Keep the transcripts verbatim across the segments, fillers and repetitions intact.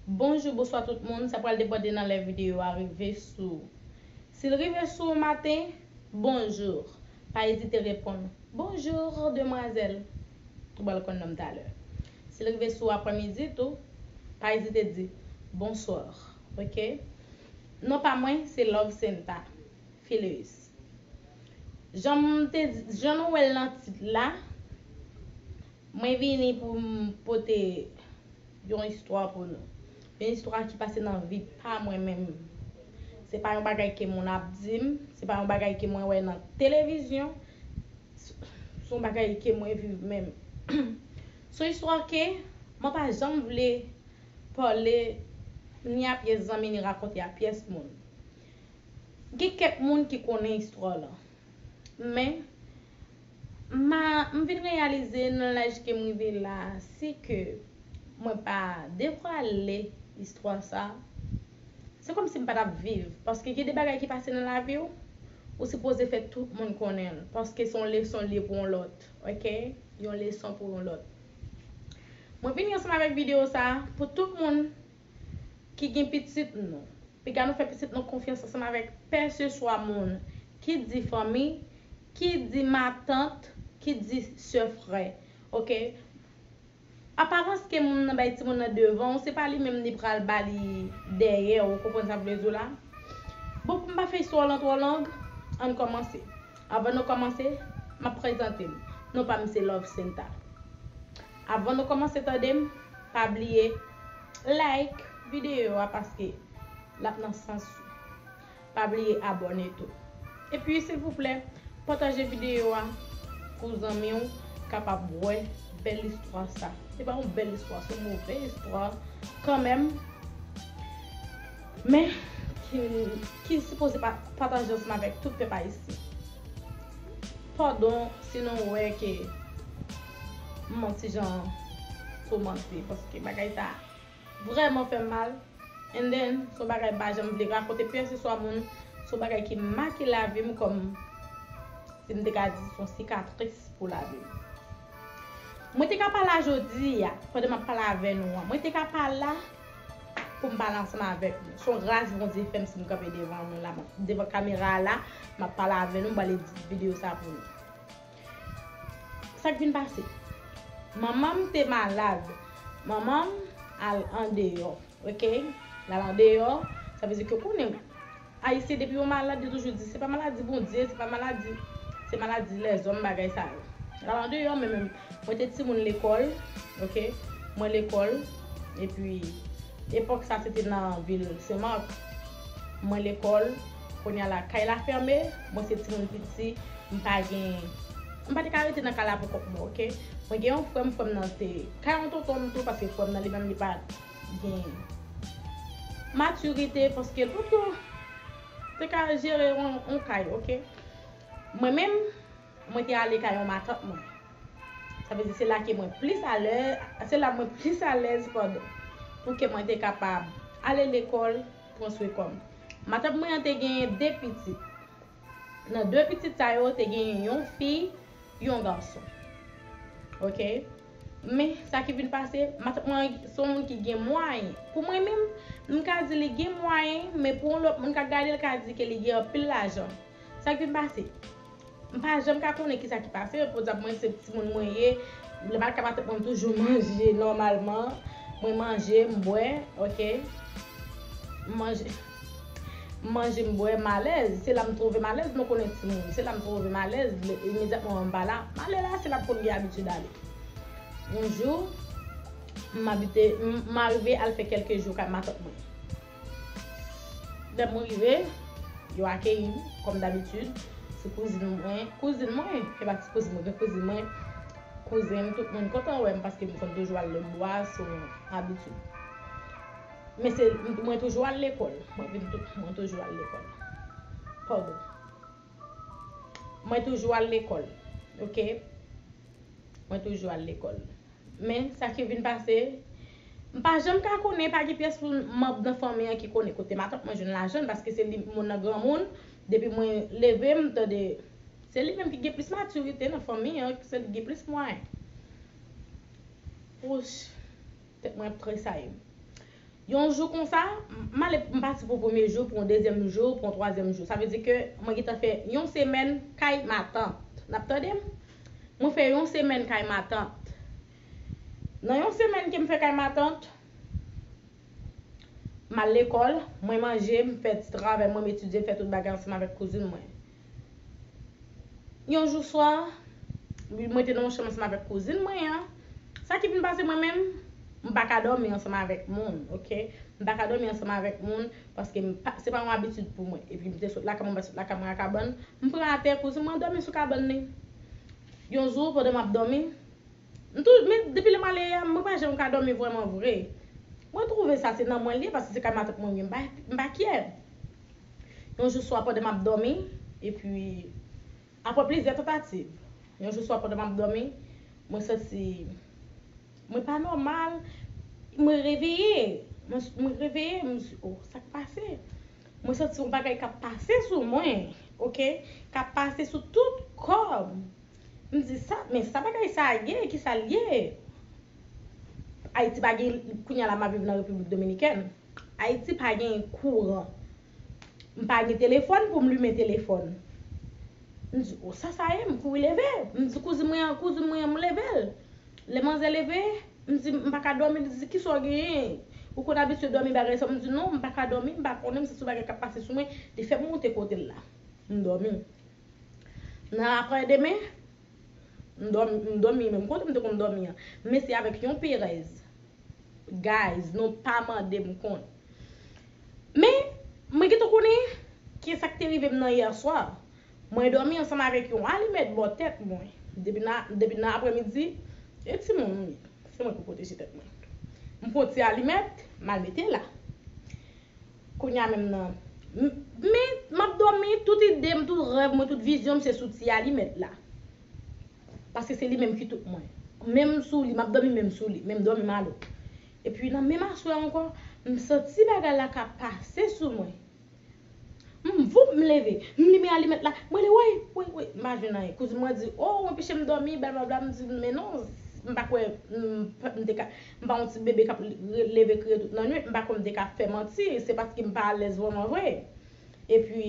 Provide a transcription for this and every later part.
Bonjou, bonswa tout moun. Sa pral depande nan lè videyo a rive sou ou. Si l rive sou ou maten, bonjou. Pa ezite reponn, "Bonjou, demwazèl." Ou pral konn non m talè. Si l rive sou ou aprèmidi tou, pa ezite di, "Bonsoir." Oke? Non pa mwen, se Love Senta. Phileus. Jan m te, jan nou wè l nan tit la, mwen vini pou m pote yon istwa pou nou. Yon istwa ki pase nan vi pa mwen menm. Se pa yon bagay ke moun ap di m, se pa yon bagay ke mwen wè nan televizyon, s-, s-, se yon bagay ke mwen viv menm. Se yon istwa ke mwen pa janm vle pale ni a pyès zanmi, ni rakonte a pyès moun. Gen kèk moun ki konnen istwa lan. Men, ma, m vin reyalize nan laj ke m rive la, si ke mwen pa devwale istwa sa, se kòmsi m pa t ap viv. Paske gen de bagay ki pase nan lavi w, ou sipoze fè tout moun konnen l. Paske se yon leson l ye pou yon lòt. Oke? Yon leson pou yon lòt. Mwen vini ansanm avèk videyo sa pou tout moun ki gen pitit nou. Piga nou fè pitit nou konfyans ansanm avèk pè se swa moun ki di fanmi, ki di matant, ki di sè frè. Oke? Aparans ke moun nan bay timoun nan devan w, se pa li menm li pral ba li dèyè w, ou konprann sa m vle di w la? Bon, pou m pa fè istwa lan twò long, ann kòmanse. Avan nou kòmanse, m ap prezante m. Non pa m se Love Senta. Avan nou kòmanse tande m, pa bliye like videyo a paske l ap nan sans ou. Pa bliye abòne tou. Epi, silvouplè, pataje videyo a pou zanmi w kapab wè bèl istwa sa. Se pa yon bèl istwa, se yon move istwa kanmenm. Men, ki, ki sipoze pa, pataje ansanm avèk tout pèp ayisyen. Padon si nou wè ke m yon ti jan toumante, paske bagay sa vrèman fè m mal. And then, se yon bagay m pa janm vle rakonte pyès se swa moun. Se yon bagay ki make lavi m kòm, si m te ka di, se yon sikatris pou lavi m. Mwen te ka pa la jodi a, pandan m ap pale avè nou an. Mwen te ka pa la pou m pale ansanm avèk nou. Se yon gras Bondye fè m si m kanpe devan nou la, devan kamera a la, m ap pale avè nou, m pral edit videyo sa pou nou. Sa k vin pase? Manman m te malad. Manman m al andeyò, oke? L al andeyò, sa vle di ke w konnen, Ayisyen, depi yo malad, yo toujou di, "Se pa maladi Bondye, se pa maladi, se maladi lèzòm," bagay sa yo. L al andeyò, men, men, mwen te timoun lekòl, oke? Mwen lekòl, epi, epòk sa, se te nan vil Senmak. Mwen lekòl, kounye a la, kay la fèmen, mwen se timoun piti, m pa gen, m pa te ka rete nan kay la pou kont mwen, oke? Mwen gen yon frè m, frè m nan te kay yon tonton m tou, paske frè m nan li menm li pa gen matirite, paske l poko te ka jere yon, yon kay, oke? Mwen menm, mwen te ale kay yon matant mwen. Sa vle di se la ke mwen plis alè, se la mwen plis alèz pandan. Pou ke mwen te kapab ale lekòl, pran swen kò m. Matant mwen an te genyen de pitit. Nan de pitit sa yo, te genyen yon fi, yon gason. Oke? Men, sa ki vin pase, matant mwen se yon moun ki gen mwayen. Pou mwen menm, m ka di li gen mwayen, men pou yon lòt moun ka gade l, ka di ke li gen anpil lajan. Sa k vin pase? M pa janm ka konnen kisa ki pase, pou di mwen se timoun mwen ye, lè m al kay matant mwen, m toujou manje nòmalman. Mwen manje, m bwè, oke? M manje, m manje, m bwè, m alèz. Se la m twouve m alèz, nou konnen timoun. Se la m twouve m alèz, imedyatman m pa la. M ale la, se la m konn gen abitid ale. Yon jou, m abite, m, m arive al fè kèlke jou kay matant mwen. Lè mwen rive, yo akeyi m, kòm dabitid. Se kouzin mwen, kouzin mwen, e pa ti kouzin mwen, gran kouzin mwen, kouzen m, tout moun kontan wè m paske m konn toujou al lòtbò a, se yon abitid. Men se, mwen toujou al lekòl. Mwen vin tou, mwen toujou al lekòl. Padon. Mwen toujou al lekòl. Oke? Mwen toujou al lekòl. Men, sa ki vin pase, m pa janm ka konnen, pa gen pyès moun, manm nan fanmi an ki konnen kote matant mwen jwenn lajan, paske se li moun nan granmoun, depi mwen leve, m tande, se li menm ki gen plis matirite nan fanmi an, se li ki gen plis mwayen. Wouch, tèt mwen ap tresayi. Yon jou konsa, m ale, m pati pou premye jou, pou yon dezyèm jou, pou yon twazyèm jou. Sa vle di ke mwen gentan fè yon semèn kay matant. N ap tande m? Mwen fè yon semèn kay matant. Nan yon semèn ke m fè kay matant, m al lekòl, mwen manje, m fè ti travay mwen, m etidye, m fè tout bagay ansanm avèk kouzin mwen. Yon jou swa, mwen te nan yon chanm ansanm avèk kouzin mwen an. Sa ki vin pase mwen menm, m pa ka dòmi ansanm avèk moun, oke? M pa ka dòmi ansanm avèk moun, paske m pa, se pa yon abitid pou mwen. Epi m te sot lakay mwen, m pa sot lakay mwen a kabann, m pran atè, kouzin mwen dòmi sou kabann li. Yon jou, pandan m ap dòmi, m tou, men depi lè m ale a, mwen pa janm ka dòmi vrèman vre. Mwen twouve sa se nan mwen l ye, paske se kay matant mwen m ye, m pa, m pa kyè. Yon jou swa pandan m ap dòmi, epi apre plizyè tantativ, yon jou swa pandan m ap dòmi, mwen santi mwen pa nòmal, mwen reveye, mwen, mwen reveye, m di, oh, sa k pase? Mwen santi yon bagay k ap pase sou mwen, oke, k ap pase sou tout kò m. M di sa, men sa bagay sa a ye, ki sa l ye? Ayiti pa gen, kounye a la m ap viv nan Repiblik Dominikèn. Ayiti pa gen kouran. M pa gen telefòn pou m limen telefòn. M di, oh, sa sa ye? M kouri leve. M di kouzin mwen an, kouzin mwen an, m leve l. Lè manzè leve, m di, m pa ka dòmi, li di, kisa w genyen? Ou konn abitye dòmi bagay sa? M di, non, m pa ka dòmi, m pa konnen, m santi yon bagay k ap pase sou mwen. Li fè m monte kote l la. M dòmi. Nan aprè demen, m dòmi, m dòmi menm kote m te konn dòmi an. Men se avèk yon perèz. Guys, nou pa mande m kont. Men, mwen gentan konnen ki sa k te rive m nan yè swa. Mwen dòmi ansanm avèk yon alimèt bò tèt mwen. Depi nan, depi nan aprèmidi, e timoun m ye. Se mwen ki pwoteje tèt mwen. M pran ti alimèt, m al mete la. Kounye a menm nan. M, men, m ap dòmi, tout ide m, tout rèv mwen, tout vizyon m, se sou ti alimèt la. Paske se li menm ki tout mwen. Menm sou li, m ap dòmi menm sou li, menm dòmi malo. Epi nan menm aswè ankò, m santi bagay la ka pase sou mwen. M voup, m leve, m limen alimèt la, m rele, woy, woy, woy, m pa jwenn anyen. Kouzin mwen di, o, w anpeche m dòmi, blablabla, m di, men non, m pa kwè, m, m te ka, m pa yon ti bebe k ap leve kriye tout lannwit, m pa kwè m te ka fè manti, se paske m pa alèz vrèman vre. Epi,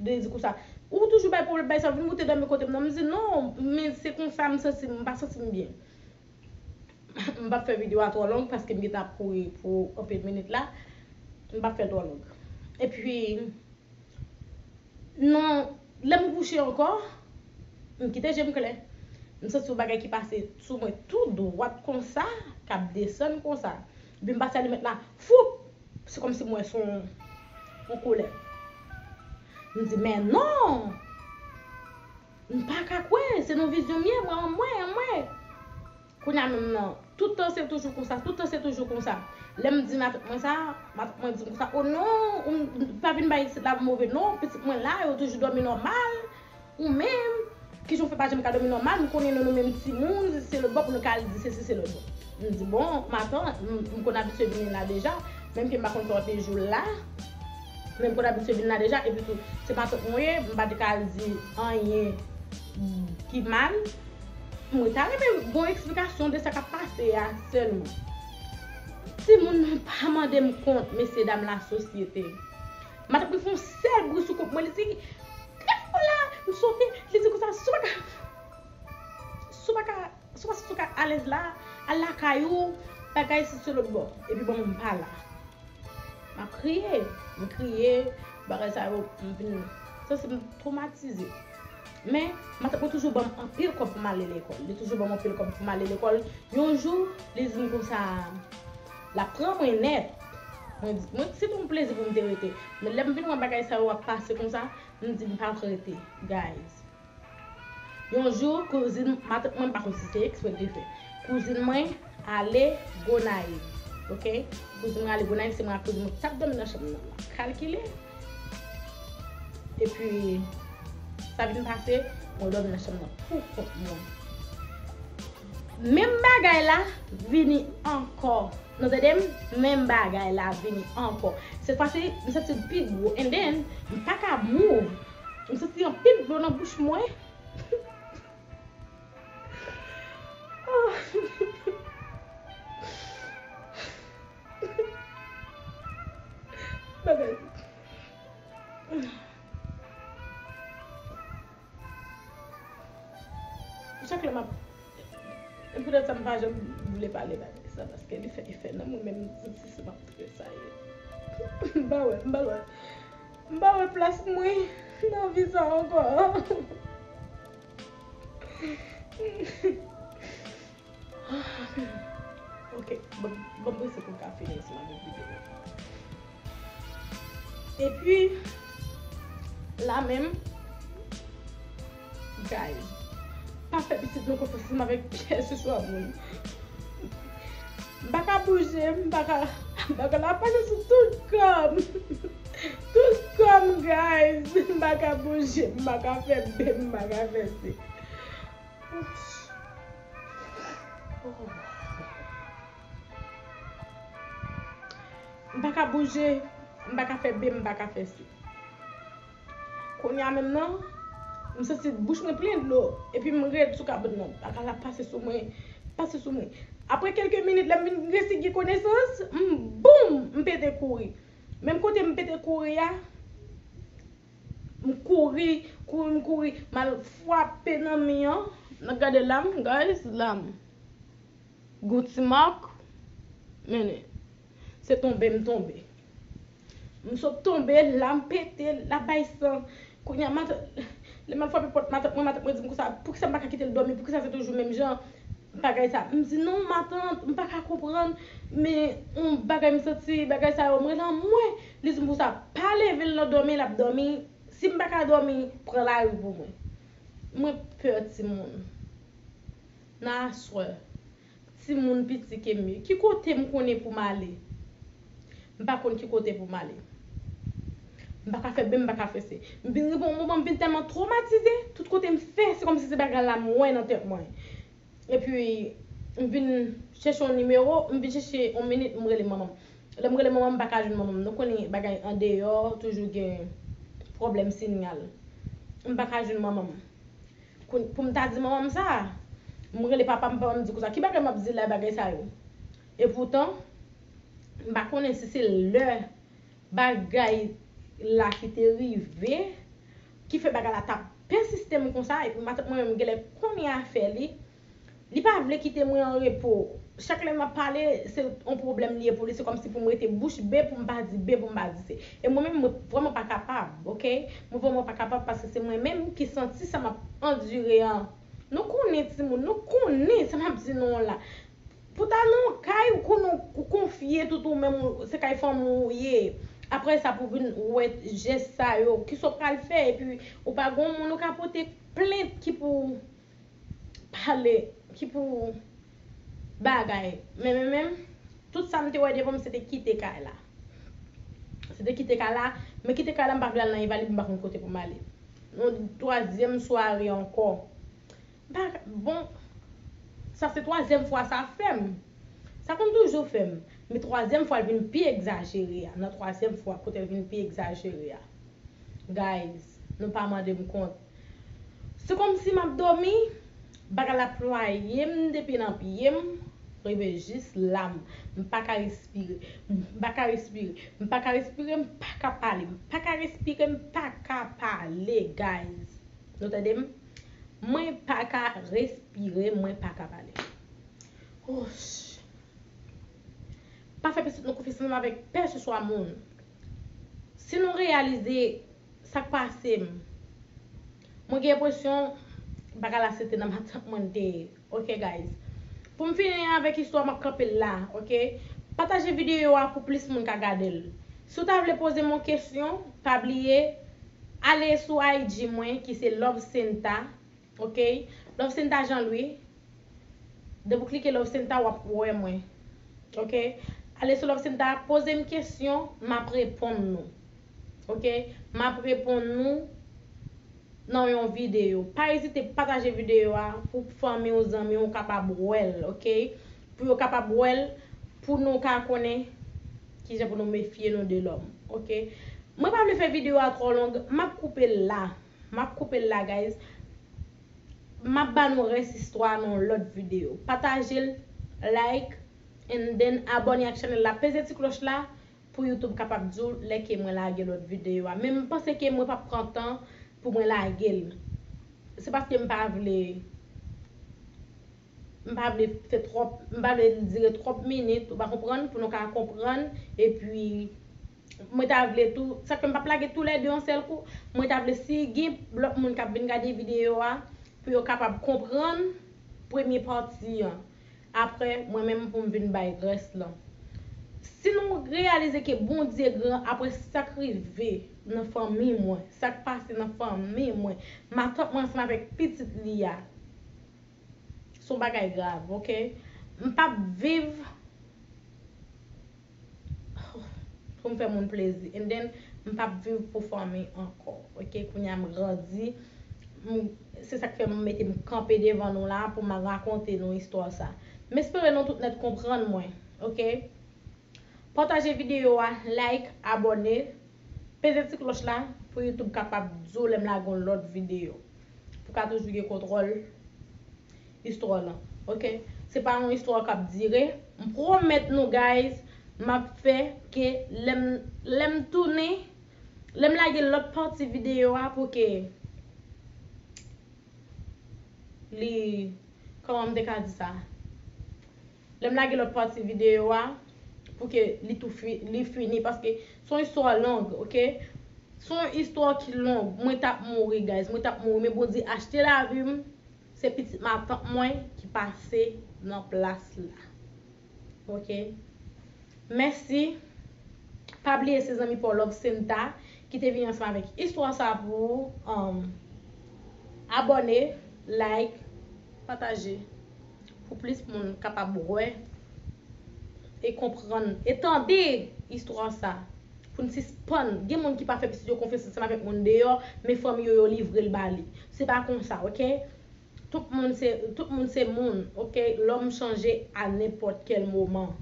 li di konsa, ou toujou bay pwoblèm, bay sa, vin moute dòmi kote m nan. M di, non, men se konsa m santi m, m pa santi m byen. M p ap fè videyo a twò long paske m gentan ap kouri pou anpil minit la. M p ap fè l twò long. Epi, nan, lè m kouche ankò, m kite je m klè. M santi yon bagay ki pase sou mwen tou dwat konsa, k ap desann konsa. Epi m pase alimèt la, foup! Se kòmsi m wè se yon, yon koulèv. M di, men non! M pa ka kwè, se nan vizyon m ye, mwen, mwen, mwen. Kounye a menm nan, tout tan se toujou konsa, tout tan se toujou konsa. Lè m di matant mwen sa, matant mwen di m konsa, o non, ou m, pa vin bay isit la move non, pitit mwen la, yo toujou dòmi nòmal. Ou menm, kijan w fè pa janm ka dòmi nòmal, m konnen nou, nou menm timoun, se lòt bò pou nou ka al di sesi, se lòt bò. M di, bon, matant, m, m konn abitye vini la deja, menm ke m pa konn fè anpil jou la, men m konn abitye vin la deja, epi tou, se matant mwen ye, m pa te ka al di anyen ki mal. Mwen ta renmen gon eksplikasyon de sa k ap pase a sèlman. Timoun nan pa mande m kont, mesye dam lasosyete. Matant mwen fè yon sèl bri sou kont mwen, li di, "Telefòn la!" M sote, li di konsa, "Si w pa ka, si w pa ka, si w pa santi w ka alèz la, al lakay ou, bagay si se lòt bò." Epi bon, m pa la. M ap kriye, m kriye, bagay sa yo, m vin santi m twomatize. Men, matant mwen toujou ban m anpil kòb pou m ale lekòl. Li toujou ban m anpil kòb pou m ale lekòl. Yon jou, li di m konsa, l ap pran mwen nèt. Mwen di, mwen, se te yon plezi pou m te rete. Men lè m vin wè bagay sa yo ap pase konsa, m di m p ap rete, guys. Yon jou, kouzin, matant mwen, m pa konn si se eksprè l te fè. Kouzin mwen ale Gonayiv, oke? Kouzin mwen ale Gonayiv, se mwen ak kouzin mwen ki t ap dòmi nan chanm nan. Kalkile. Epi, sa vin pase, mwen dòmi nan chanm nan pou kont mwen. Menm bagay la vini ankò. Nou tande m? Menm bagay la vini ankò. Sèt fwa si, m santi l pi gwo. And then, m pa ka move. M santi anpil dlo nan bouch mwen. Oh. Chak lè m ap, e poutèt sa m pa janm vle pale bagay sa, paske li fè efè nan mwen, men m santi si m ap tresayi. M pa wè, m pa wè, m pa wè plas mwen nan vi sa ankò. Ok, bon, bon, prese pou m ka fini ansanm avèk videyo. Epi, la menm, guys, pa fè pitit nou konfyans ansanm avèk pyès swa moun. M pa ka bouje, m pa ka, bagay la pase sou tout kò m. Tout kò m, guys. M pa ka bouje, m pa ka fè bebe, m pa ka fè se. M pa ka bouje, m pa ka fè bebe, m pa ka fè se. Kounye a menm nan, m santi bouch mwen plen dlo, epi m ret sou kabrit nan. Bagay la pase sou mwen, pase sou mwen. Apre kèlke minit, lè m vin resi gen konesans, m boum, m pete kouri. Menm kote m pete kouri a, m kouri, kouri, m kouri, m al frape nan mi an. N ap gade la m, guys, la m. Gon ti mak, mennen. Se tonbe m tonbe. M sot tonbe, la m pete, la bay san. Kounye a, matant, lè m ap frape pòt matant mwen, matant mwen di m konsa, poukisa m pa ka kite l dòmi, poukisa se toujou menm jan bagay sa. M di, non, matant, m pa ka konprann, men yon bagay m santi, bagay sa yo, m rele anmwe. Li di m konsa, pa leve l nan dòmi, l ap dòmi. Si m pa ka dòmi, pran lari pou mwen. Mwen pè timoun. Nan aswè, timoun piti ke m ye. Ki kote m konnen pou m ale? M pa konn ki kote pou m ale. M pa ka fè bebe, m pa ka fè se. M vin rive yon moman, m vin tèlman twomatize, tout kote m fè, se kòmsi se bagay la m wè nan tèt mwen. Epi, m vin chèche yon nimewo, m vin chèche yon minit, m rele manman m. Lè m rele manman m, m pa ka jwenn manman m. Nou konnen bagay andeyò, toujou gen pwoblèm sinyal. M pa ka jwenn manman m. Koun-, pou m ta di manman m sa, m rele papa m, papa m di konsa, ki bagay m ap di la, bagay sa yo? Epoutan, m pa konnen si se lè bagay la ki te rive, ki fè bagay la t ap pèsiste m konsa, epi matant mwen menm genlè konnen afè li, li pa vle kite mwen an repo. Chak lè m ap pale, se yon pwoblèm li ye pou li, se kòmsi pou m rete bouch be, pou m pa di be, pou m pa di se. E mwen menm, mwen vrèman pa kapab, ok? Mwen vrèman pa kapab paske se mwen menm ki santi sa m ap andire an. Nou konnen timoun, nou konnen sa m ap di nou an la. Pou ta nan yon kay ou konnen ou konfye tout ou menm, ou, se kay fanmi w ye. Apre sa pou vin wè jès sa yo, kisa w pral fè, epi ou pa gen yon moun ou ka pote plent ki pou pale, ki pou bagay. Men, men, men, tout sa m te wè devan m, se te kite kay la. Se te kite kay la, men kite kay la, m pa vle al nan envalid, m pa konn kote pou m ale. Yon twazyèm sware ankò. M pa, bon, sa se twazyèm fwa sa fè m. Sa konn toujou fè m. Men twazyèm fwa l vin pi egzajere a. Nan twazyèm fwa, kote l vin pi egzajere a. Guys, nou pa mande m kont. Se kòmsi m ap dòmi, bagay la plwaye m depi nan pye m, rive jis la m. M pa ka respire. M pa ka respire. M pa ka respire, m pa ka pale. M pa ka respire, m pa ka pale, guys. Nou tande m? Mwen pa ka respire, mwen pa ka pale. Ouch. Pa fè pitit nou konfyans menm avèk pèseswa moun. Si nou reyalize sa k pase m, mwen gen enpresyon bagay la se te nan matant mwen l te ye. Ok, guys. Pou m fini avèk istwa, m ap kanpe l la, ok? Pataje videyo a pou plis moun ka gade l. Si w ta vle poze m yon kesyon, pa bliye, ale sou I G mwen ki se Love Senta, ok? Love Senta Jean Louis. Depi w klike Love Senta, w ap wè mwen. Ok? Ale sou Love Senta, poze m kesyon, m ap reponn nou. Ok? M ap reponn nou nan yon videyo. Pa ezite pataje videyo a pou fanmi w, zanmi w kapab wè l, ok? Pou yo kapab wè l, pou nou ka konnen kijan pou nou mefye nou de lòm, ok? Mwen pa vle fè videyo a twò long, m ap koupe l la. M ap koupe l la, guys. M ap ba nou rès istwa nan yon lòt videyo. Pataje l, like, and then abòne ak chanèl la. Peze ti klòch la, pou YouTube kapab di w lè ke mwen lage lòt videyo a. Men m panse ke mwen p ap pran tan pou mwen lage l. Se paske m pa vle m pa vle fè twòp, m pa vle dire twòp minit, ou pa konprann, pou nou ka konprann, epi mwen ta vle tou, sa k fè m p ap lage toulède yon sèl kou, mwen ta vle si gen lòt moun k ap vin gade videyo a, pou yo kapab konprann premye pati an. Apre, mwen menm pou m vin bay rès lan. Si nou reyalize ke Bondye gran, apre sa k rive nan fanmi mwen, sa k pase nan fanmi mwen, matant mwen ansanm avèk pitit li a, se yon bagay grav, oke? M p ap viv pou m fè moun plezi. And then, m p ap viv pou fanmi ankò, oke? Kounye a m grandi, m, se sa k fè m mete m kanpe devan nou la pou m rakonte nou istwa sa. M espere nou tout nèt konprann mwen, oke? Pataje videyo a, like, abòne, peze ti klòch la pou YouTube kapab di w lè m lage yon lòt videyo. Pou ka toujou gen kontwòl istwa lan, oke? Se pa yon istwa k ap dire. M pwomèt nou, guys, m ap fè ke lè m, lè m tounen, lè m lage lòt pati videyo a pou ke li, kòman m te ka di sa? Lè m lage lòt pati videyo a, pou ke li tou fi-, li fini, paske se yon istwa long, oke? Se yon istwa ki long. Mwen t ap mouri, guys. Mwen t ap mouri. Men Bondye achte lavi m. Se pitit matant mwen ki pase nan plas la. Oke? Mèsi. Pa bliye se zanmi pa w Love Senta ki te vini ansanm avèk istwa sa pou ou. Um, abòne, like, pataje pou plis moun kapab wè e konprann e tande istwa sa. Pou n sispann, gen moun ki pa fè pitit yo konfyans ansanm avèk moun deyò, men fanmi yo, yo livre l ba li. Se pa konsa, oke? Tout moun se, tout moun se moun, oke? Lòm chanje a nenpòt kèl moman.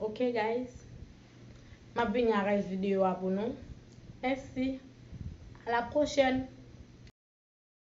Oke, guys? M ap vini a rès videyo a pou nou. Mèsi. A la pwochèn.